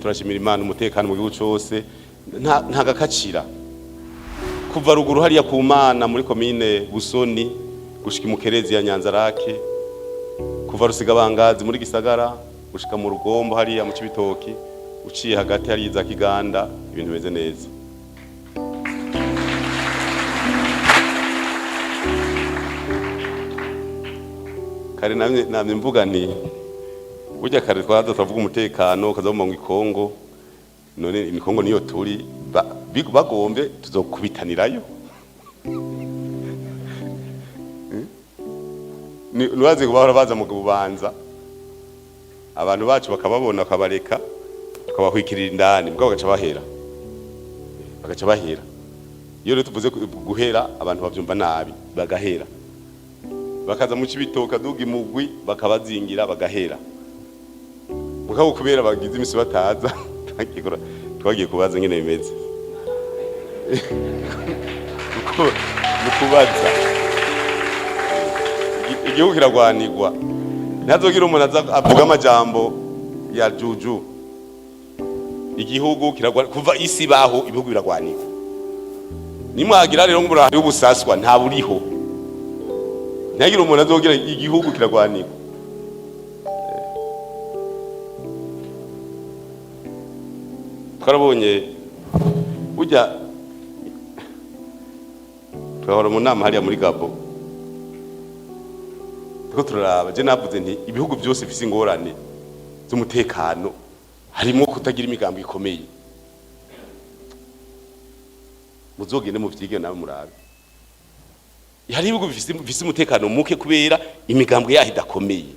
Turashimira Imana, umutekano mu gihugu cose nta gakacira. Kuva ruguru hariya ku Mana muri komine Busoni gushika imukerezi ya Nyanzarake, kuva Rusigabangazi muri Gisagara gushika mu Rugombo hariya mu Cibitoki, uciye hagati hariya za Kiganda, ibintu bimeze neza. Kare namye mvuga nti burya kare twaza turavuga umutekano, ukaza ngo Ikongo, none imikongo niyo turi, bagombe tuzokubitanirayo. Nurazi bahora baza mu Bubanza, abantu bacu bakababona bakabareka, tukabahwikirira indani, mugabo bagaca bahera, bagaca bahera. Iyo rero tuvuze guhera, abantu bavyumva nabi, bagahera, bakaza mu Cibitoke, aduga imugwi, bakabazingira, bagahera. Mugabo kubera bagize imisi bataza, twagiye kubaza ingene bimeze. Kubaza, igihugu kiragwanirwa, ntazogira umuntu aza avuga amajambo ya juju. Igihugu kiragwanirwa kuva isi baho, ibihugu biragwanirwa. Nimwagira rero ngo murahari ubusaswa, nta buriho. Ntihagire umuntu azogira, igihugu kiragwanirwa. Twarabonye burya twahora mu nama hariya muri Gabo, turiko turaraba. Je navuze nti ibihugu byose bifise ingorane z'umutekano, harimo kutagira imigambi ikomeye. Muzogende muvyige nawe murabe, hari ibihugu bifise umutekano muke kubera imigambwe yaho idakomeye.